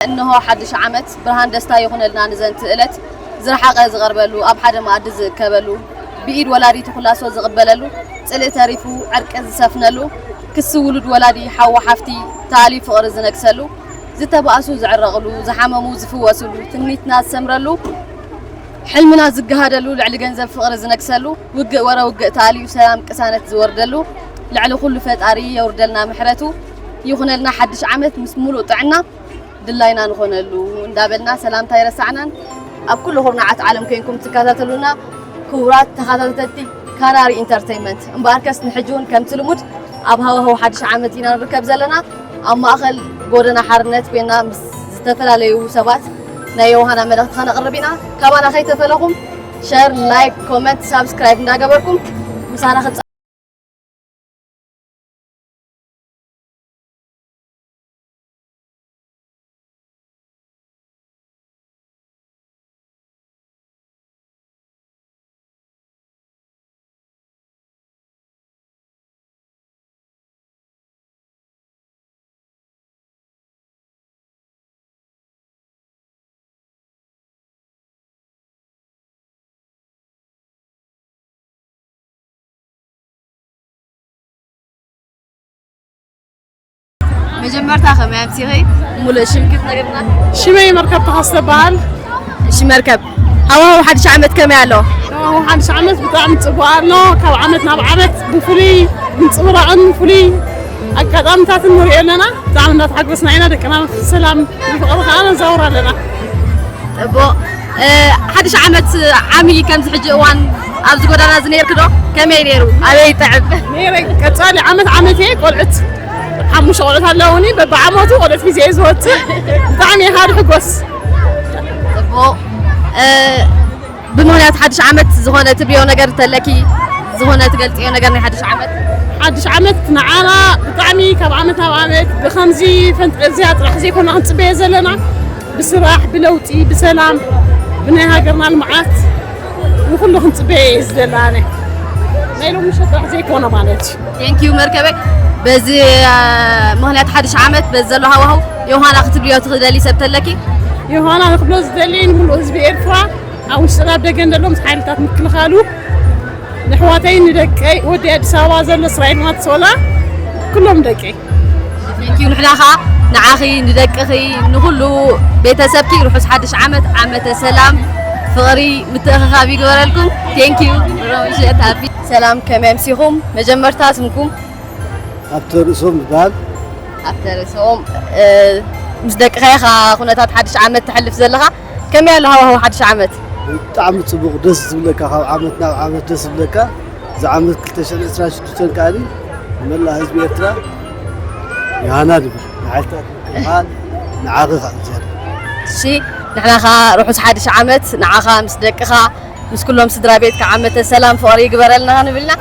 እንሆ ሓድሽ ዓመት ብርሃን ደስታ ይኹነልና ንዘንቲ ዕለት ዝረሓቐ ዝቐርበሉ ኣብ ሓደ መኣዲ ዝእከበሉ ብኢድ ወላዲቱ ኩላሶ ዝቕበለሉ ጽልኢ ተሪፉ ዕርቂ ዝሰፍነሉ ክሲ ውሉድ ወላዲ ሓዊ ሓፍቲ ተኣልዩ ፍቕሪ ዝነግሰሉ ዝተባእሱ ዝዕረቕሉ ዝሓመሙ ዝፍወስሉ ትምኒትና ዝሰምረሉ ሕልምና ዝገሃደሉ ልዕሊ ገንዘብ ፍቕሪ ዝነግሰሉ ውግእ ወረ ውግእ ተኣልዩ ሰላም ቅሳነት ዝወርደሉ ልዕሊ ኩሉ ፈጣሪ የውርደልና ምሕረቱ ይኹነልና ሓድሽ ዓመት ምስ ሙሉእ ጥዕና ድላይና ንኾነሉ እንዳበልና ሰላምታ ይረሳዕናን ኣብ ኩሉ ኩርናዓት ዓለም ኮይንኩም ትከታተሉና ክቡራት ተኸታተልቲ ካናሪ ኢንተርቴይንመንት እምበኣርከስ ንሕጂ እውን ከምቲ ልሙድ ኣብ ሃዋህው ሓድሽ ዓመት ኢና ንርከብ ዘለና ኣብ ማእኸል ጎደና ሓርነት ኮይና ምስ ዝተፈላለዩ ሰባት ናይ ዮሃና መልእኽቲ ከነቕርብ ኢና ካባና ከይተፈለኹም ሸር ላይክ ኮመንት ሳብስክራይብ እንዳገበርኩም ምሳና መጀመርታ ከመይ ኣምሲኺ? ሙሉእ ሽም ክትነግርና? ሽመይ መርከብ ተኸስተ በሃል። እሺ መርከብ፣ ሃዋህው ሓድሽ ዓመት ከመይ ኣሎ? ሃዋህው ሓድሽ ዓመት ብጣዕሚ ጽቡቕ ኣሎ። ካብ ዓመት ናብ ዓመት ብፍሉይ ምጽብባቕን ፍሉይ ኣጋጣሚታትን ንሪኦ ኣለና። ብጣዕሚ እንዳተሓጎስና ኢና። ደቅና ብሰላም ብፍቕሪ ከኣ ነዛውር ኣለና። ጽቡቕ። ሓድሽ ዓመት ዓሚ ከምዚ ሕጂ እዋን ኣብዚ ጎዳና እዚ ነይርክ ዶ? ከመይ ነይሩ? ኣበይ ይጥዕም? ነይረ። ቀጻሊ ዓመት ዓመት እየ ቆልዑት ሓሙሽተ ቆልዑት ኣለውኒ። በብዓመቱ ቆልዑት ሒዘ እየ ዝወፅእ። ብጣዕሚ እየ ካብ ዝሕጎስ። ጽቡቕ። ብምኽንያት ሓድሽ ዓመት ዝኾነ ትብልዮ ነገር እንተለኪ ዝኾነ ትገልፅዮ ነገር ናይ ሓድሽ ዓመት ሓድሽ ዓመት ንዓና ብጣዕሚ ካብ ዓመት ናብ ዓመት ብከምዚ ፈንጠዝያ ጥራሕ ዘይኮና ክንፅበዮ ዘለና ብስራሕ ብለውጢ ብሰላም ብናይ ሃገርና ልምዓት ንኩሉ ክንፅበዮ እየ ዝደሊ ኣነ ናይ ሎሚ ምሸት ጥራሕ ዘይኮነ ማለት እዩ። Thank you መርከበይ። በዚ ምኽንያት ሓድሽ ዓመት በዚ ዘሎ ሃዋህው ዮሃና ክትብልዮ ትኽደሊ ሰብ ተለኪ? ዮሃና ንክብሎ ዝደሊ ንሙሉእ ህዝቢ ኤርትራ ኣብ ውሽጥን ኣብ ደገን ዘሎ ምስ ሓይልታት ምክልኻሉ ንኣሕዋተይ ንደቀይ ወዲ ኣዲስ ኣበባ ዘሎ እስራኤል ማትሶላ ኩሎም ደቀይ። Thank you ንሕና ኸዓ ንዓኺ ንደቅኺ ንኹሉ ቤተሰብኪ ርሑስ ሓድሽ ዓመት ዓመተ ሰላም ፍቕሪ ምትእኽኻብ ይግበረልኩም። Thank you ሮምሸት ሃቢ። ሰላም ከመይ ኣምሲኹም? መጀመርታ ስምኩም? ኣብተ ርእሶም ይበሃል። ኣብተ ርእሶም ምስ ደቅኻ ኢኻ ኩነታት ሓድሽ ዓመት ተሕልፍ ዘለኻ? ከመይ ኣሎ ሃዋህው ሓድሽ ዓመት? ብጣዕሚ ጽቡቕ ደስ ዝብለካ ካብ ዓመት ናብ ዓመት ደስ ዝብለካ እዚ ዓመት ክልተ ሽሕን ዕስራን ሽዱሽተን ከኣ ንመላእ ህዝቢ ኤርትራ ይሃና ንብል ንሓይልታት ምክልኻል ንዓኺ ከኣ እግዚኣብሔር እሺ ንሕና ኸኣ ርሑስ ሓድሽ ዓመት ንዓኻ ምስ ደቅኻ ምስ ኩሎም ስድራ ቤትካ ዓመተ ሰላም ፍቕሪ ይግበረልና ንብልና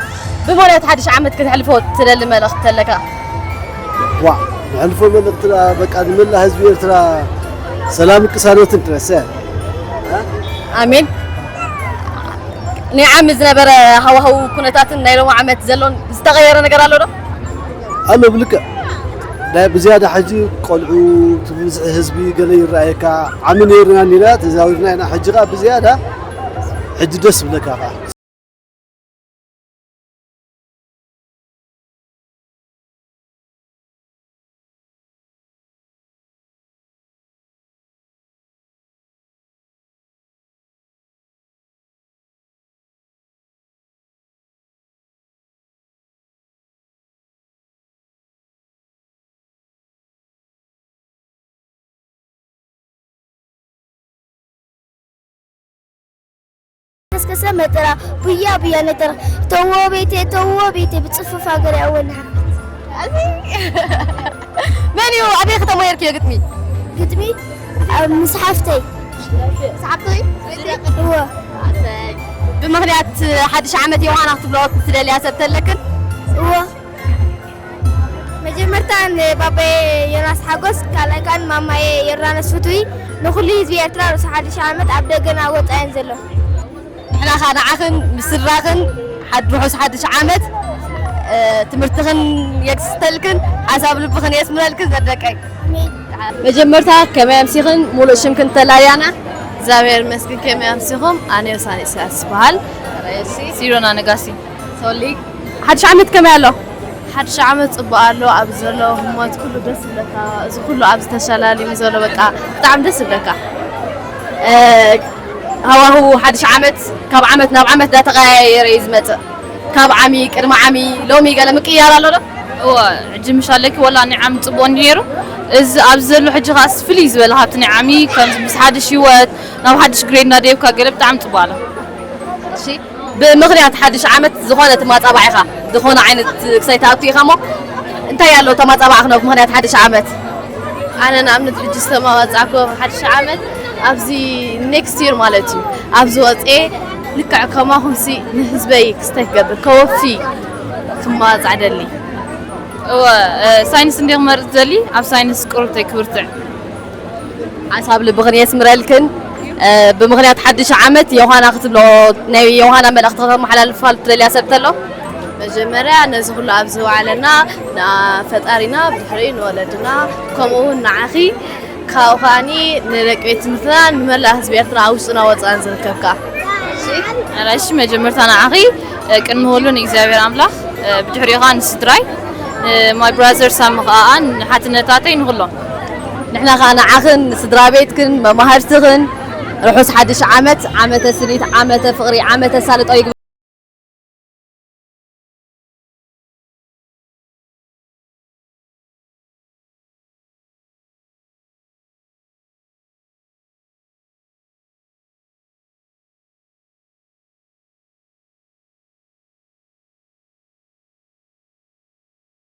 ብምኽንያት ሓድሽ ዓመት ክተሕልፎ ትደሊ መልእኽቲ ተለካ? ዋ ነሕልፎ መልእኽትና በቃ ንመላእ ህዝቢ ኤርትራ ሰላምን ቅሳነትን ትረስዕ። ኣሜን። ናይ ዓሚ ዝነበረ ሃዋህው ኩነታትን ናይ ሎሚ ዓመት ዘሎን ዝተቐየረ ነገር ኣሎ ዶ? ኣሎ ብልክዕ ናይ ብዝያዳ ሕጂ ቆልዑ እቲ ብብዝሒ ህዝቢ ገለ ይረኣየካ ዓሚ ነይርና እንዲና ተዛዊርና ኢና ሕጂ ኸዓ ብዝያዳ ሕጂ ደስ ይብለካ ኸዓ። ከስከሰ መጠራ ቡያ ቡያ ነጠራ ተዎ ቤቴ ተዎ ቤቴ ብፅፉፍ ሃገር ያወናሃ መን እዩ ኣበይ ከተመየርክዮ ግጥሚ ግጥሚ ምስ ሓፍተይ ሰሓብተይ እወ ብምኽንያት ሓድሽ ዓመት ዮሃና ክትብሎ ትደልያ ሰብ ተለክን እወ መጀመርታ ንባባየ ዮናስ ሓጎስ ካልኣይ ከዓ ንማማየ ዮርዳኖስ ፍትዊ ንኩሉ ህዝቢ ኤርትራ ርእሲ ሓድሽ ዓመት ኣብ ደገን ኣብ ወፃእን ዘሎ ንሕና ከዓ ንዓኽን ምስ ስድራኽን ሓድ ርሑስ ሓድሽ ዓመት ትምህርትኽን የክስተልክን ሓሳብ ልብኽን የስምረልክን ዘደቀይ። መጀመርታ ከመይ ኣምሲኽን? ሙሉእ ሽምክን ተላልያና። እግዚኣብሔር ይመስገን። ከመይ ኣምሲኹም? ኣነ ዮሳን ኢሳያስ ይበሃል። ሲሮና ነጋሲ። ሶሊ፣ ሓድሽ ዓመት ከመይ ኣሎ? ሓድሽ ዓመት ጽቡቕ ኣሎ። ኣብ ዘሎ ህሞት ኩሉ ደስ ይብለካ። እዚ ኩሉ ኣብዚ ተሸላሊሙ ዘሎ በቃ ብጣዕሚ ደስ ይብለካ። እ፣ ሃዋህው ሓድሽ ዓመት ካብ ዓመት ናብ ዓመት እንዳተቐያየረ እዩ ዝመጽእ። ካብ ዓሚ፣ ቅድሚ ዓሚ፣ ሎሚ ገለ ምቅይያር ኣሎ ዶ? እወ፣ ሕጂ ምሽ ኣለኪ ወላ ናይ ዓሚ ጽቡቕ እንዲ ነይሩ። እዚ ኣብዚ ዘሎ ሕጂ ኸኣ ፍልይ ዝበለ ካብቲ ናይ ዓሚ፣ ከምዚ ምስ ሓድሽ ህይወት፣ ናብ ሓድሽ ግሬድ እናደየብካ ገለ ብጣዕሚ ጽቡቕ ኣሎ። እሺ፣ ብምኽንያት ሓድሽ ዓመት ዝኾነ ትማጻባዕ ኢኻ? ዝኾነ ዓይነት ክሳይ ትኣቱ ኢኻ እሞ፣ እንታይ ኣሎ ተማጻባዕኽኖ ብምኽንያት ሓድሽ ዓመት? ኣነ ንኣብነት ሕጂ ዝተማጻዕኩ ሓድሽ ዓመት ኣብዚ ኔክስት ይር ማለት እዩ፣ ኣብዚ ወፅኤ ልክዕ ከማኹምሲ ንህዝበይ ክስታይ ክገብር፣ ከወፊ ክማጻዕ ደሊ። እወ፣ እ፣ ሳይንስ እንደ ክመርጽ ደሊ፣ ኣብ ሳይንስ ቁሩብተይ ክብርትዕ። ሓሳብ ልብኽን የስምረልክን። እ፣ ብምኽንያት ሓድሽ ዓመት ዮሃና ክትብሎ፣ ናይ ዮሃና መልእኽቲ ከተመሓላልፋሉ ትደልያ ሰብ ተሎ? መጀመርያ ነዚ ኩሉ ኣብ ዝወዓለና ንፈጣሪና፣ ብድሕሪኡ ንወለድና፣ ከምኡ እውን ንዓኺ፣ ካብኡ ከኣኒ ንደቂ ቤት ትምህርትና፣ ንመላእ ህዝቢ ኤርትራ ኣብ ውሽጥና ወጻእን ዝርከብካ። እሺ? ኣራይሽ መጀመርታ ንዓኺ፣ እ፣ ቅድሚ ሁሉ ንእግዚኣብሔር ኣምላኽ፣ እ፣ ብድሕሪኡ ኸኣ ንስድራይ፣ እ፣ my brother ሳሚ ኸኣ፣ ንሓትነታተይ፣ ንኹሎም። ንሕና ኸኣ ንዓኽን፣ ንስድራ ቤትክን፣ መማህርትኽን ርሑስ ሓድሽ ዓመት፣ ዓመተ ስኒት፣ ዓመተ ፍቕሪ፣ ዓመተ ሳልጦ ይግበ።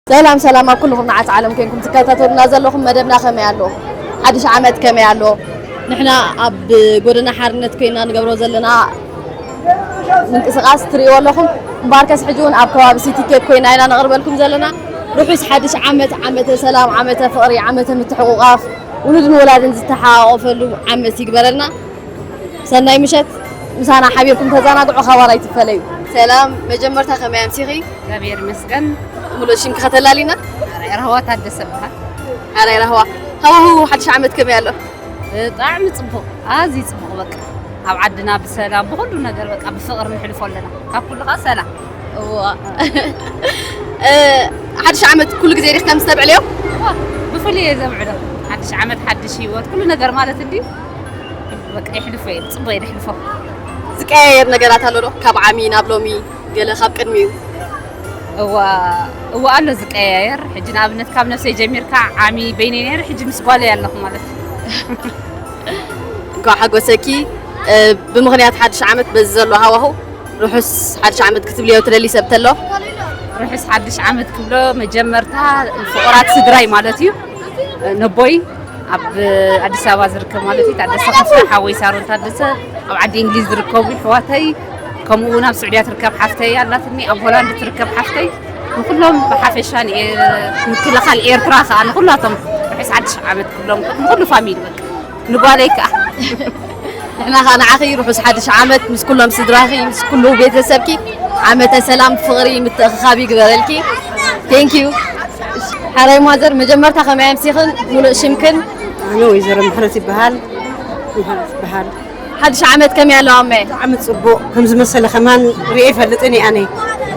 ሰላም ሰላም፣ ኣብ ኩልኹም ንዓት ዓለም ኮይንኩም ትከታተሉና ዘለኹም መደብና ከመይ ኣሎ? ሓድሽ ዓመት ከመይ ኣሎ? ንሕና ኣብ ጎደና ሓርነት ኮይና ንገብሮ ዘለና ምንቅስቓስ ትርእይዎ ኣለኹም። እምበኣርከስ ሕጂ እውን ኣብ ከባቢ ሲቲ ኬፕ ኮይና ኢና ነቕርበልኩም ዘለና። ርሑስ ሓድሽ ዓመት፣ ዓመተ ሰላም፣ ዓመተ ፍቕሪ፣ ዓመተ ምትሕቑቓፍ፣ ውሉድን ወላድን ዝተሓቋቖፈሉ ዓመት ይግበረልና። ሰናይ ምሸት፣ ምሳና ሓቢርኩም ተዘናግዑ፣ ካባና ኣይትፈለዩ። ሰላም፣ መጀመርታ ከመይ ኣምሲኺ? እግዚኣብሔር ይመስገን። ሙሉእ ሽምኪ ከተላሊና? ኣራይ ራህዋ ታደሰ በሃል። ኣራይ ራህዋ፣ ሃዋህው ሓድሽ ዓመት ከመይ ኣሎ? ብጣዕሚ ጽቡቕ፣ ኣዝዩ ጽቡቕ። በቃ ኣብ ዓድና ብሰላም፣ ብኹሉ ነገር በቃ ብፍቕሪ ንሕልፎ ኣለና። ካብ ኩሉ ኸኣ ሰላም። እዋ። እ፣ ሓድሽ ዓመት ኩሉ ግዜ ዲኺ ከም ዝተብዕልዮ? እዋ፣ ብፍሉይ እየ ዘብዕሎ። ሓድሽ ዓመት፣ ሓድሽ ህይወት፣ ኩሉ ነገር ማለት እንዲ በቃ የሕልፎ እየ፣ ብጽቡቕ እየ ዘሕልፎ። ዝቀያየር ነገራት ኣሎ ዶ? ካብ ዓሚ ናብ ሎሚ፣ ገለ ካብ ቅድሚኡ? እዋ፣ እዋ ኣሎ ዝቀያየር። ሕጂ ንኣብነት ካብ ነብሰይ ጀሚርካ ዓሚ በይነይ ነይረ፣ ሕጂ ምስ ጓለይ ኣለኹ ማለት እዩ። እንኳዕ ሓጎሰኪ። እ፣ ብምኽንያት ሓድሽ ዓመት በዚ ዘሎ ሃዋሁ ርሑስ ሓድሽ ዓመት ክትብልዮ ትደሊ ሰብ ተሎ? ርሑስ ሓድሽ ዓመት ክብሎ መጀመርታ ፍቑራት ስድራይ ማለት እዩ። ነቦይ ኣብ ኣዲስ ኣበባ ዝርከብ ማለት እዩ፣ ታደሰ ክንፈ፣ ሓወይ ሳሮን ታደሰ፣ ኣብ ዓዲ እንግሊዝ ዝርከቡ ኣሕዋተይ፣ ከምኡ እውን ኣብ ስዑድያ ትርከብ ሓፍተይ ኣላትኒ፣ ኣብ ሆላንድ ትርከብ ሓፍተይ፣ ንኩሎም ብሓፈሻ፣ ን-፣ ምክልኻል ኤርትራ ከኣ ንኩላቶም ርሑስ ሓድሽ ዓመት ክብሎም፣ ንኩሉ ፋሚሊ በቃ፣ ንጓለይ ከኣ። ንሕና ከኣ ንዓኺ ርሑስ ሓድሽ ዓመት ምስ ኩሎም ስድራኺ፣ ምስ ኩሉ ቤተሰብኪ፣ ዓመተ ሰላም፣ ፍቕሪ፣ ምትእኽኻብ ይግበረልኪ። ቴንክ ዩ። ሓራይ ማዘር፣ መጀመርታ ከመይ ኣምሲኽን? ሙሉእ ሽምክን? ኣነ ወይዘሮ ምሕረት ይበሃል። ምሕረት ይበሃል። ሓድሽ ዓመት ከመይ ኣሎ ኣመ? ብጣዕሚ ጽቡቕ። ከም ዝመሰለ ከማን ርእየ ይፈልጥን እየ ኣነ።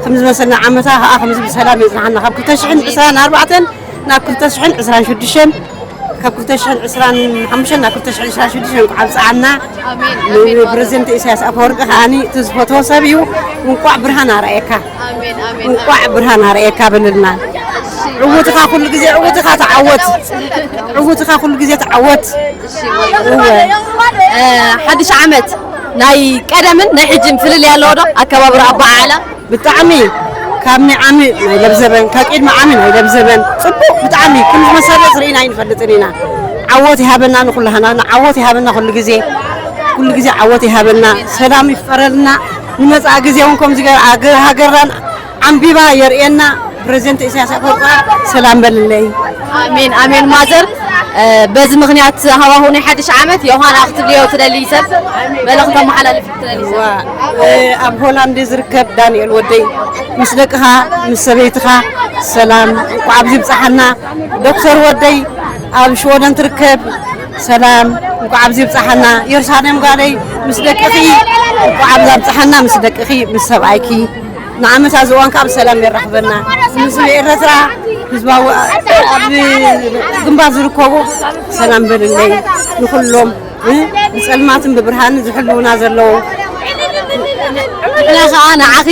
ከም ዝመሰልና ዓመታ ከኣ ከምዚ ብሰላም የጽንሓና። ካብ ክልተ ሽሕን ዕስራን ኣርባዕተን ናብ ክልተ ሽሕን ዕስራን ሽዱሽተን፣ ካብ ክልተ ሽሕን ዕስራን ሓሙሽተን ናብ ክልተ ሽሕን ዕስራን ሽዱሽተን እንኳዕ ኣብጽዓና። ኣሜን፣ ኣሜን። ንፕረዚደንት ኢሳያስ ኣፈወርቂ ከኣኒ እቲ ዝፈትዎ ሰብ እዩ። እንቋዕ ብርሃን ኣርኣየካ። ኣሜን፣ ኣሜን፣ እንቋዕ ኣሜን። ብርሃን ኣርኣየካ በልልና። እሺ። ዕዉት ኢኻ ኩሉ ግዜ፣ ዕዉት ኢኻ ተዓወት። ዕዉት ኢኻ ኩሉ ግዜ ተዓወት። እሺ። እወ። እ፣ ሓድሽ ዓመት ናይ ቀደምን ናይ ሕጅን ፍልልይ ኣለዎ ዶ? ኣከባብራ ኣበዓዕላ? ብጣዕሚ ካብ ናይ ዓሚ ናይ ለብዘበን፣ ካብ ቅድሚ ዓሚ ናይ ለብዘበን ጽቡቕ ብጣዕሚ ከም ዝመሰረጽ ርኢና ኣይንፈልጥን ኢና። ዓወት ይሃበና ንኹላህና፣ ንዓወት ይሃበና ኩሉ ግዜ፣ ኩሉ ግዜ ዓወት ይሃበና። ሰላም ይፍጠረልና። ንመጻኢ ግዜ እውን ከምዚ ገይሩ ኣገ-፣ ሃገርናን ዓምቢባ የርእየና። ፕረዚደንት ኢሳያስ ኣፈወርቂ ሰላም በልለይ። ኣሜን፣ ኣሜን። ማዘር፣ እ፣ በዚ ምኽንያት ሃዋሁ ናይ ሓድሽ ዓመት ዮሃና ክትብልዮ ትደሊ ሰብ መልእኽቲ ተመሓላልፍ ትደሊ ሰብ? ዋ፣ እ፣ ኣብ ሆላንድ ዝርከብ ዳንኤል ወደይ ምስ ደቅኻ ምስ ሰበይትኻ ሰላም፣ እንኳዕ ኣብዚ ብጽሓና። ዶክተር ወደይ ኣብ ሽወደን ትርከብ፣ ሰላም፣ እንኳዕ ኣብዚ ብጽሓና። ኢየሩሳሌም ጓለይ ምስ ደቅኺ እንኳዕ ኣብዚ ኣብጽሓና፣ ምስ ደቅኺ ምስ ሰብኣይኪ። ንዓመት ኣብዚ እዋን ከዓ ብሰላም የራኽበና። ንህዝቢ ኤረትራ፣ ህዝባዊ ኣብ ግንባር ዝርከቡ ሰላም በልለይ። ንኹሎም፣ እ፣ ብጸልማትን ብብርሃንን ዝሕልዉና ዘለዉ። ንሕና ከዓ ንዓኺ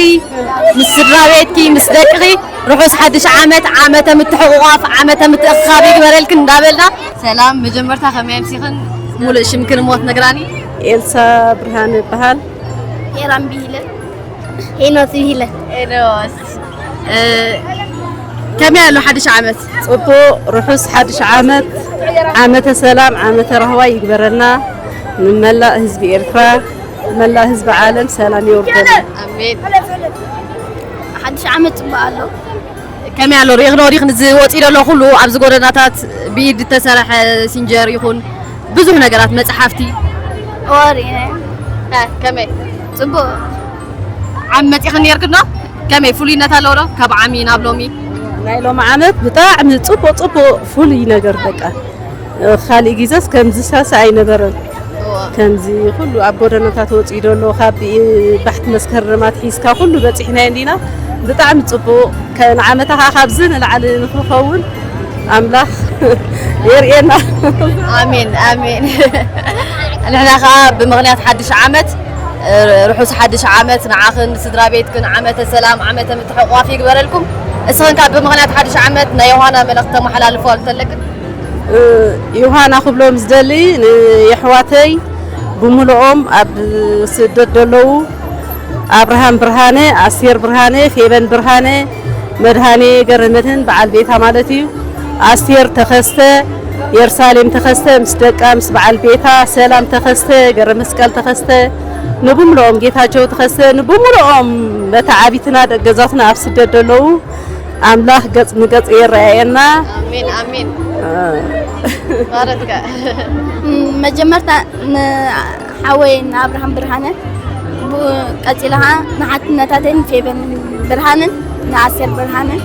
ምስ ስድራ ቤትኪ ምስ ደቅኺ ርሑስ ሓድሽ ዓመት፣ ዓመተ ምትሕቑቋፍ፣ ዓመተ ምትእኽኻብ ይግበረልክን እንዳበልና፣ ሰላም፣ መጀመርታ ከመይ ኣምሲኽን? ሙሉእ ሽምክን እሞ ትነግራኒ? ኤልሳ ብርሃነ እበሃል። ሄራን ቢሂለ። ሄኖስ ቢሂለ። ሄኖስ። እ፣ ከመይ ኣሎ ሓድሽ ዓመት? ጽቡቕ፣ ርሑስ ሓድሽ ዓመት፣ ዓመተ ሰላም፣ ዓመተ ራህዋ ይግበረልና። ንመላእ ህዝቢ ኤርትራ፣ መላእ ህዝቢ ዓለም ሰላም የውርደልና። ኣሜን። ሓድሽ ዓመት ጽቡቕ ኣሎ። ከመይ ኣሎ? ሪኢኽንኦ ዲኽን እዚ ወፂኡ ዘሎ ኩሉ ኣብዚ ጎደናታት ብኢድ ዝተሰርሐ ሲንጀር ይኹን ብዙሕ ነገራት፣ መፅሓፍቲ? እዎ፣ ሪኢናዮ። እ፣ ከመይ? ጽቡቕ። ዓሚ መፂኽን ነይርክን ዶ? ከመይ ፍሉይነት ኣለዎ ዶ? ካብ ዓሚ ናብ ሎሚ? ናይ ሎሚ ዓመት ብጣዕሚ ጽቡቕ፣ ጽቡቕ ፍሉይ ነገር በቃ። እ፣ ካሊእ ግዜስ ከምዚ ሳሳ ኣይነበረን። እዎ። ከምዚ ኩሉ ኣብ ጎደናታት ወፂኡ ዘሎ ካብ ባሕቲ መስከረም ኣትሒዝካ ኩሉ በፂሕናዮ እንዲና። ብጣዕሚ ጽቡቕ። ከ-፣ ንዓመታ ከዓ ካብዚ ንላዕሊ ንክኸውን ኣምላኽ የርእየና። ኣሜን፣ ኣሜን። ንሕና ከዓ ብምኽንያት ሓድሽ ዓመት፣ እ፣ ርሑስ ሓድሽ ዓመት ንዓኽን ንስድራ ቤትክን ዓመተ ሰላም፣ ዓመተ ምትሕቑቋፍ ይግበረልኩም። እስኽን ከዓ ብምኽንያት ሓድሽ ዓመት ናይ ዮሃና መልእኽቲ ተመሓላልፎ እንተለክን? እ፣ ዮሃና ክብሎም ዝደሊ ንየሕዋተይ ብምልኦም ኣብ ስደት ዘለዉ ኣብርሃም ብርሃነ፣ ኣስቴር ብርሃነ፣ ፌበን ብርሃነ፣ መድሃኔ ገረመድህን በዓል ቤታ ማለት እዩ። ኣስቴር ተኸስተ፣ የሩሳሌም ተኸስተ ምስ ደቃ ምስ በዓል ቤታ፣ ሰላም ተኸስተ፣ ገረመስቀል ተኸስተ፣ ንብምልኦም ጌታቸው ተኸስተ፣ ንብምልኦም መተዓቢትና ደገዛትና ኣብ ስደት ዘለዉ ኣምላኽ ገጽ ንገጽ የረኣየና። ኣሜን፣ ኣሜን። እ። ባረትካ። ም፣ መጀመርታ ንሓወይ ንኣብርሃም ብርሃነ፣ ብኡ ቀጺለ ኸዓ ንሓትነታተይ ንፌበን ብርሃንን ንኣስቴር ብርሃንን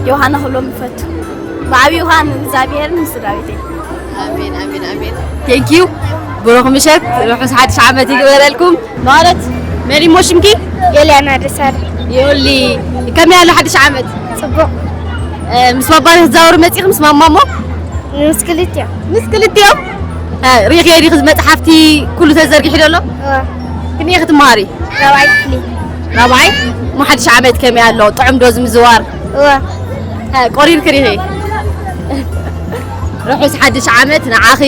ዮሃና ክብሎም ይፈቱ። ብዓብዩ ኸዓ ንእግዚኣብሔር ንስድራ ቤተይ። ኣሜን፣ ኣሜን፣ ኣሜን። ቴንክ ዩ። ብሩኽ ምሸት፣ ርሑስ ሓድሽ ዓመት ይግበረልኩም። ማለት መን እሞ ሽምኪ? ዮልያና ደሳለ። ዮሊ፣ ከመይ ኣሎ ሓድሽ ዓመት? ጽቡቕ። እ፣ ምስ ባባ ክትዛወሩ መጺኹም፣ ምስ ማማ እሞ? ምስ ክልቲኦም። ምስ ክልቲኦም? እ፣ ርኢኽዮ ዲኺ መጽሓፍቲ ኩሉ ተዘርጊሑ ዘሎ? እወ። ክንደይ ክትመሃሪ? ራብዓይ ክፍሊ። ራብዓይ? እሞ ሓድሽ ዓመት ከመይ ኣሎ? ጥዑም ዶ ዝምዝዋር? እወ። እ፣ ቆሪርኪ ዲኺ? ርሑስ ሓድሽ ዓመት ንዓኺ፣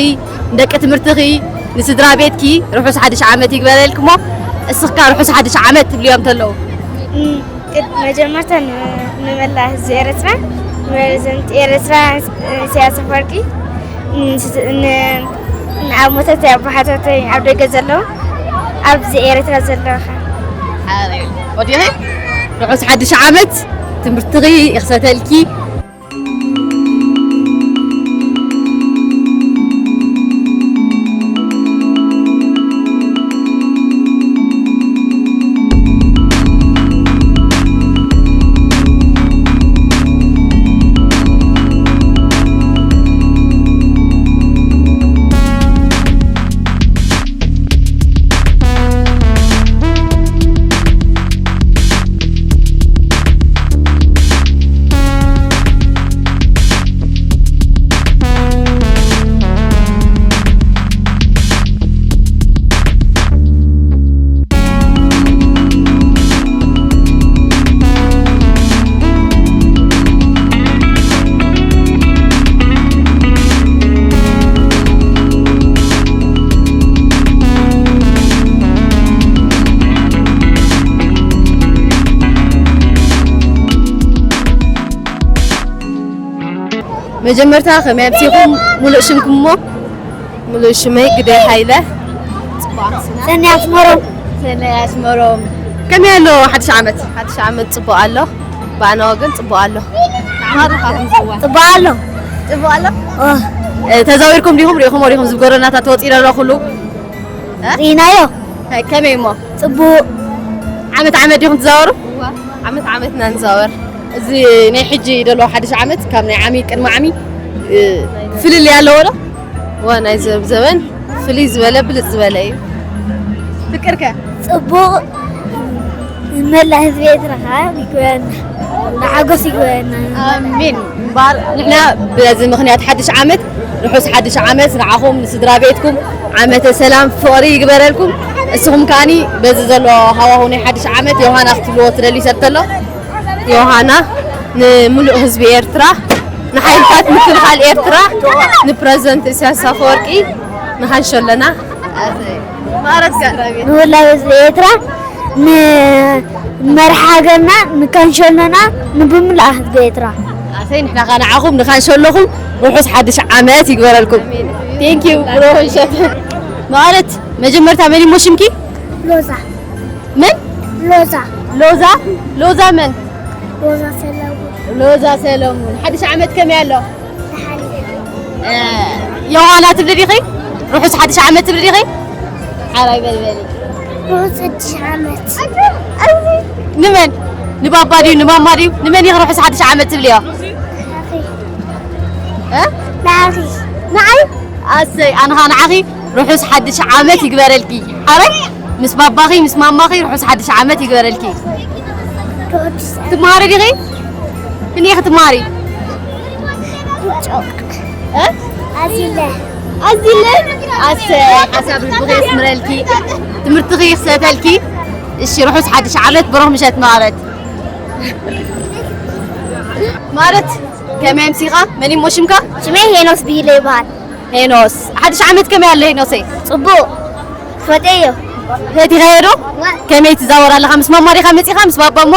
ንደቂ ትምህርትኺ፣ ንስድራ ቤትኪ ርሑስ ሓድሽ ዓመት ይግበረልክሞ። እስኻ ርሑስ ሓድሽ ዓመት ትብልዮም ተለዉ? እም፣ ቅድ-፣ መጀመርታ ን-፣ ንመላእ ህዝቢ ኤርትራ፣ ንፕረዚደንት ኤርትራ ኢሳያስ ኣፈወርቂ፣ ን-፣ ን-፣ ንኣቦታተይ፣ ኣቦሓታተይ ኣብ ደገ ዘለዉ፣ ኣብዚ ኤርትራ ዘለዉ ኸኣ። ወዲኺ ርሑስ ሓድሽ ዓመት፣ ትምህርትኺ ይኽሰተልኪ። መጀመርታ ከመይ ኣምሲኹም? ሙሉእ ሽምኩም እሞ? ሙሉእ ሽመይ ግደይ ሃይለ። ሰኒ ኣስመሮም። ሰኒ ኣስመሮም። ከመይ ኣሎ ሓድሽ ዓመት? ሓድሽ ዓመት ጽቡቕ ኣሎ። ብኣና ወገን ጽቡቕ ኣሎ። ጽቡቕ ኣሎ። ጽቡቕ ኣሎ? ኦ። እ፣ ተዛዊርኩም ዲኹም ሪኢኹሞ ዲኹም እዚ ጎደናታት ወፂኡ ዘሎ ኩሉ? እ? ርኢናዮ። እ፣ ከመይ እሞ? ጽቡቕ። ዓመት ዓመት ዲኹም ትዛወሩ? እዋ፣ ዓመት ዓመት ኢና ንዛወር። እዚ ናይ ሕጂ ዘሎ ሓድሽ ዓመት ካብ ናይ ዓሚ ቅድሚ ዓሚ፣ እ፣ ፍልልይ ኣለዎ ዶ? እዋ፣ ናይ ዘበን ዘበን ፍልይ ዝበለ ብልጽ ዝበለ እዩ። ፍቅርከ? ጽቡቕ። ንመላእ ህዝቢ ኤርትራ ከዓ ይግበረና፣ ንሓጎስ ይግበረና። ኣሜን። እምበኣር ንሕና በዚ ምኽንያት ሓድሽ ዓመት፣ ርሑስ ሓድሽ ዓመት ንዓኹም፣ ንስድራ ቤትኩም፣ ዓመተ ሰላም ፍቕሪ ይግበረልኩም። እስኹም ከኣኒ በዚ ዘሎ ሃዋሁ ናይ ሓድሽ ዓመት ዮሃና ክትብልዎ ትደልዩ ሰብ ተሎ? ዮሃና፣ ንምሉእ ህዝቢ ኤርትራ፣ ንሓይልታት ምክልኻል ኤርትራ፣ ንፕረዚደንት ኢሳያስ ኣፈወርቂ ንኻንሸሎና። ማረትካ። ንውላድ ህዝቢ ኤርትራ፣ ንመርሓ ሃገርና፣ ንካንሸሎና፣ ንብምልኣ ህዝቢ ኤርትራ። ኣሰይ፣ ንሕና ኸኣ ንዓኹም ንኻንሸሎኹም ርሑስ ሓድሽ ዓመት ይግበረልኩም። ቴንክ ዩ ብሮ። ምሸት ማለት መጀመርታ መን ይሞ ሽምኪ? ሎዛ። ምን? ሎዛ። ሎዛ? ሎዛ መን? ሎዛ ሰለሙን። ሎዛ ሰለሙን። ሓድሽ ዓመት ከመይ ኣሎ? ደሓን። እ፣ ዮሃና ትብሊ ዲኺ? ርሑስ ሓድሽ ዓመት ትብሊ ዲኺ? ሓራይ በሊ በሊ። ርሑስ ሓድሽ ዓመት። ንመን? ንባባ ድዩ ንማማ ድዩ? ንመን ኢኺ ርሑስ ሓድሽ ዓመት ትብልዮ? ንዓኺ። እ? ንዓኺ። ንዓይ? ኣሰይ፣ ኣነ ኸኣ ንዓኺ ርሑስ ሓድሽ ዓመት ይግበረልኪ። ሓራይ ምስ ባባኺ ምስ ማማኺ ርሑስ ሓድሽ ዓመት ይግበረልኪ። ርሑስ። ትመሃሪ ዲኺ? ክንደይ ኢኺ ትመሃሪ? እ? ኣዚለ። ኣዚለ? ኣሰይ፣ ሓሳብ ልብኺ የስምረልኪ። ትምህርትኺ ይኽሰተልኪ። እሺ፣ ርሑስ ሓድሽ ዓመት፣ ብሩኽ ምሸት ማረት። ማረት፣ ከመይ ኣምሲኻ? መን እሞ ሽምካ? ሽመይ ሄኖስ ብሂለ ይበሃል። ሄኖስ፣ ሓድሽ ዓመት ከመይ ኣሎ ሄኖሰይ? ጽቡቕ። ፈትየዮ። ፈቲኻዮ ዶ? ዋ። ከመይ ትዛወር ኣለኻ? ምስ ማማ ዲኻ መጺኻ? ምስ ባባ እሞ?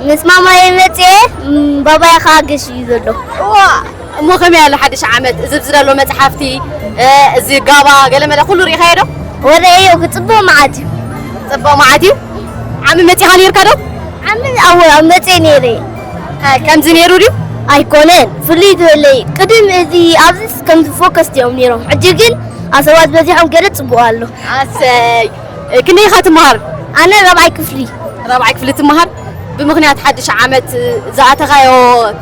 ምስ ማማየ መጽየ፣ ም፣ ባባየ ከኣ ገሽ እዩ ዘሎ። እዋ፣ እሞ ከመይ ኣሎ ሓድሽ ዓመት? እዚ ኣብዚ ዘሎ መጽሓፍቲ፣ እ፣ እዚ ጋባ፣ ገለመለ ኩሉ ርኢኻዮ ዶ? ወረየዮ፣ ክጽቡቕ መዓት እዩ። ጽቡቕ መዓት እዩ። ዓሚ መጺኻ ነይርካ ዶ? ዓሚ፣ ኣወ፣ ኣብ መጽየ ነይረ። እ፣ ከምዚ ነይሩ ድዩ? ኣይኮነን፣ ፍሉይ ዝበለ እዩ። ቅድም እዚ ኣብዚስ ከምዚ ፎከስ እዮም ነይሮም። ሕጂ ግን ኣሰባት በዚሖም ገለ ጽቡቕ ኣሎ። ኣሰይ። ክንደይ ኢኻ ትመሃር? ኣነ ራብዓይ ክፍሊ። ራብዓይ ክፍሊ ትመሃር። ብምኽንያት ሓድሽ ዓመት ዝኣተኻዮ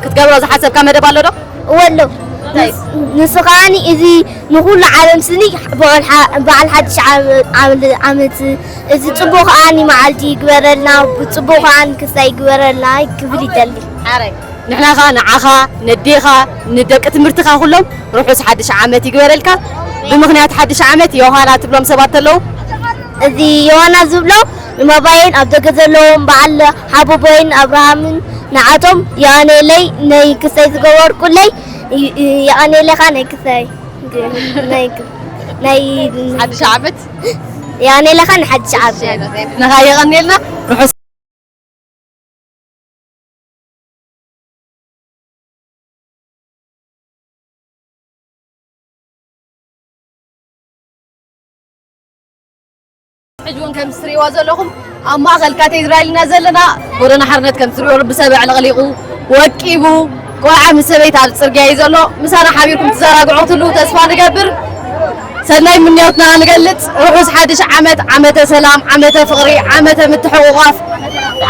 ክትገብሮ ዝሓሰብካ መደብ ኣሎ ዶ? እወ ኣሎ። እንታይ? ንስ-፣ ንሱ ከኣኒ እዚ ንኹሉ ዓለም ስኒ በዓል ሓ-፣ በዓል ሓድሽ ዓመ-፣ ዓመ-፣ ዓመት እዚ ጽቡቕ ከኣኒ መዓልቲ ይግበረልና፣ ብጽቡቕ ከኣኒ ክስታይ ይግበረልና ክብል ይደሊ። ሓራይ። ንሕና ኸኣ ንዓኻ፣ ነዴኻ፣ ንደቂ ትምህርትኻ ኩሎም ርሑስ ሓድሽ ዓመት ይግበረልካ። ብምኽንያት ሓድሽ ዓመት ዮሃና ትብሎም ሰባት ተለዉ? እዚ ዮሃና ዝብሎ ንባባይን ኣብ ደገ ዘለዎም በዓል ሓቦቦይን ኣብርሃምን ንዓቶም የቐንየለይ ናይ ክሰይ ዝገበርኩለይ ይ-፣ ይ-፣ የቐንየለኻ ናይ ክሰይ ናይ ክ-፣ ናይ ሓድሽ ዓመት። የቐንየለኻ ንሓድሽ ዓመት። ንኻ የቐንየልና። ርሑስ ሕጂ እውን ከም ትሪእዎ ዘለኹም ኣብ ማእኸል ካቴድራል ኢና ዘለና። ጎደና ሓርነት ከም ትሪእዎ ብሰብ ኣዕለቕሊቑ ወቂቡ፣ ቆልዓ ምስ ሰበይቲ ኣብ ጽርግያ እዩ ዘሎ። ምሳና ሓቢርኩም ትዘናግዑ ክትህልዉ ተስፋ ንገብር። ሰናይ ምንዮትና ንገልጽ። ርሑስ ሓድሽ ዓመት፣ ዓመተ ሰላም፣ ዓመተ ፍቕሪ፣ ዓመተ ምትሕቑቓፍ፣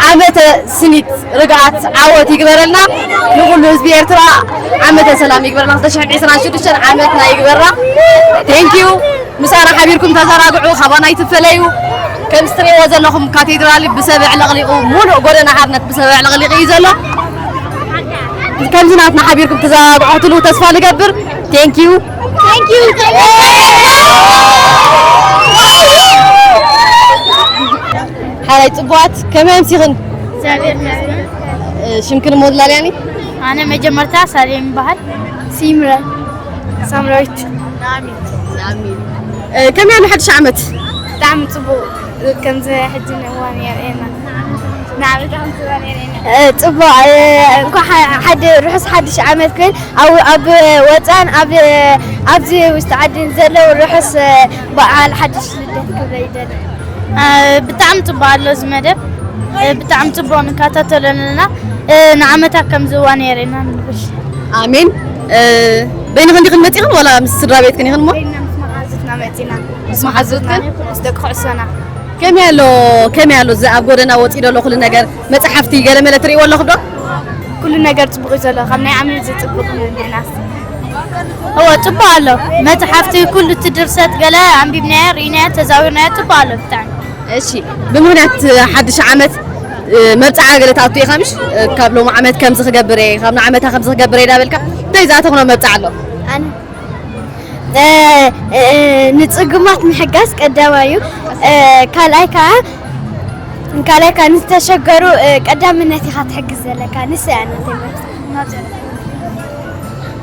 ዓመተ ስኒት፣ ርግኣት፣ ዓወት ይግበረልና። ንኹሉ ህዝቢ ኤርትራ ዓመተ ሰላም ይግበረልና። ክልተ ሽሕን ዕስራን ሽዱሽተን ዓመትና ይግበራ። ቴንክ ዩ። ምሳና ሓቢርኩም ተዘናግዑ፣ ካባና ኣይትፈለዩ። ከም እትሪእዎ ዘለኹም ካቴድራል ብሰብ ኣዕለቕሊቑ፣ ሙሉእ ጎደና ሓርነት ብሰብ ኣዕለቕሊቑ እዩ ዘሎ። ከምዚ ናትና ሓቢርኩም ትዘናግዑ ክትህልዉ ተስፋ ንገብር። ቴንክ ዩ። ቴንክ ዩ። ሓራይ ጽቡቓት፣ ከመይ ኣምሲኽን? እግዚኣብሔር ይመስገን። እ፣ ሽምክን እሞ ድላልያኒ? ኣነ መጀመርታ ሳሌም ይበሃል። ሲምረ። ሳምራዊት። ናሚ። ናሚ። እ፣ ከመይ ኣሎ ሓድሽ ዓመት? ብጣዕሚ ጽቡቕ። ከምዚ ሕጂ እዋን የርእየና። ንዓመት ከምዚ እዋን የርእየና። እ፣ ጽቡቕ። እ፣ እንኳዕ ሓ-፣ ሓደ ርሑስ ሓድሽ ዓመት ክብል ኣብ፣ ኣብ ወጻን ኣብ፣ ኣብዚ ውሽጢ ዓድን ዘለዉ ርሑስ፣ እ፣ በዓል ሓድሽ ልደት ክብለ ይደሊ። እ፣ ብጣዕሚ ጽቡቕ ኣሎ እዚ መደብ። እ፣ ብጣዕሚ ጽቡቕ ንከታተሎ ኣለና። እ፣ ንዓመታ ከምዚ እዋን የርእየና ንብል። ኣሜን። እ፣ በይንኽን ዲኽን መፂኽን ዋላ ምስ ስድራ ቤትክን ኢኽን እሞ? በይንና ምስ መሓዙትና መፂና። ምስ መሓዙትክን? ምስ ደቂ ኩዕሶና። ከመይ ኣሎ፣ ከመይ ኣሎ እዚ ኣብ ጎደና ወፂኡ ዘሎ ኩሉ ነገር? መፅሓፍቲ ገለመለ ትርእይዎ ኣለኹም ዶ? ኩሉ ነገር ፅቡቕ እዩ ዘሎ፣ ካብ ናይ ዓመት ዝፅቡቕ ንሕናስ። እወ፣ ፅቡቕ ኣሎ። መፅሓፍቲ፣ ኩሉ እቲ ድርሰት ገለ ኣንቢብናዮ፣ ርኢናዮ፣ ተዛዊርናዮ፣ ፅቡቕ ኣሎ ብጣዕሚ። እሺ፣ ብምኽንያት ሓድሽ ዓመት፣ እ፣ መብጽዓ ገለ ትኣቱ ኢኻ ምሽ? እ፣ ካብ ሎሚ ዓመት ከምዚ ክገብር እየ፣ ካብ ንዓመታ ከምዚ ክገብር እየ ዳበልካ እንታይ ዝኣተኽኖ መብጽዓ ኣሎ? ኣነ፣ እ፣ እ፣ ንጽጉማት ምሕጋዝ ቀዳማይ እዩ። እ፣ ካልኣይ ከኣ፣ ካልኣይ ከኣ ንዝተሸገሩ፣ እ፣ ቀዳምነት ኢኻ ትሕግዝ ዘለካ። ንሱ እያ ናተይ መብጽዓ።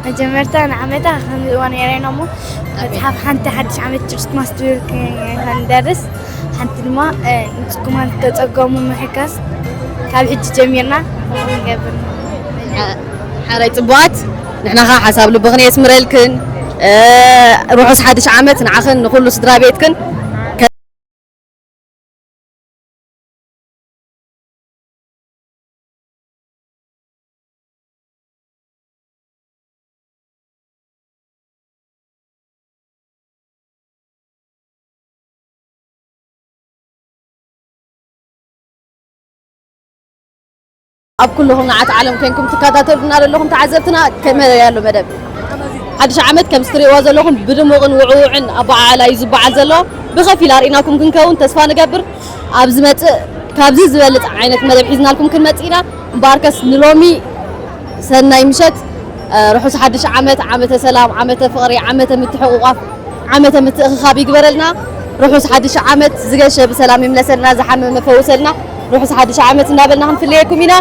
መጀመርታ ንዓመታ ከምዚ እዋ ነይረና እሞ መጽሓፍ ሓንቲ ሓድሽ ዓመት ክርስማስ ትብል ከንደርስ፣ ሓንቲ ድማ፣ እ፣ ንጽጉማት ዝተጸገሙ ምሕጋዝ ካብ ሕጂ ጀሚርና ንገብር። ሓራይ ጽቡቓት፣ ንሕና ኸኣ ሓሳብ ልብኽን የስምረልክን። እ፣ ርሑስ ሓድሽ ዓመት ንዓኽን ንኹሉ ስድራ ቤትክን። ኣብ ኩልኹም ንዓት ዓለም ኮይንኩም ትከታተሉና ዘለኹም ተዓዘብትና፣ ከመይ ኣሎ መደብ? ሓድሽ ዓመት ከምዚ ትርእይዎ ዘለኹም ብድሙቕን ውዕውዕን ኣበዓዕላ እዩ ዝበዓል ዘሎ። ብኸፊል ኣርኢናኩም ክንከውን ተስፋ ንገብር። ኣብ ዝመጽእ ካብዚ ዝበልጽ ዓይነት መደብ ሒዝናልኩም ክንመጽእ ኢና። እምበኣርከስ ንሎሚ ሰናይ ምሸት፣ እ፣ ርሑስ ሓድሽ ዓመት፣ ዓመተ ሰላም፣ ዓመተ ፍቕሪ፣ ዓመተ ምትሕቑቋፍ፣ ዓመተ ምትእኽኻብ ይግበረልና። ርሑስ ሓድሽ ዓመት፣ ዝገሸ ብሰላም ይምለሰልና፣ ዝሓመመ ፈውሰልና። ርሑስ ሓድሽ ዓመት እናበልና ክንፍለየኩም ኢና።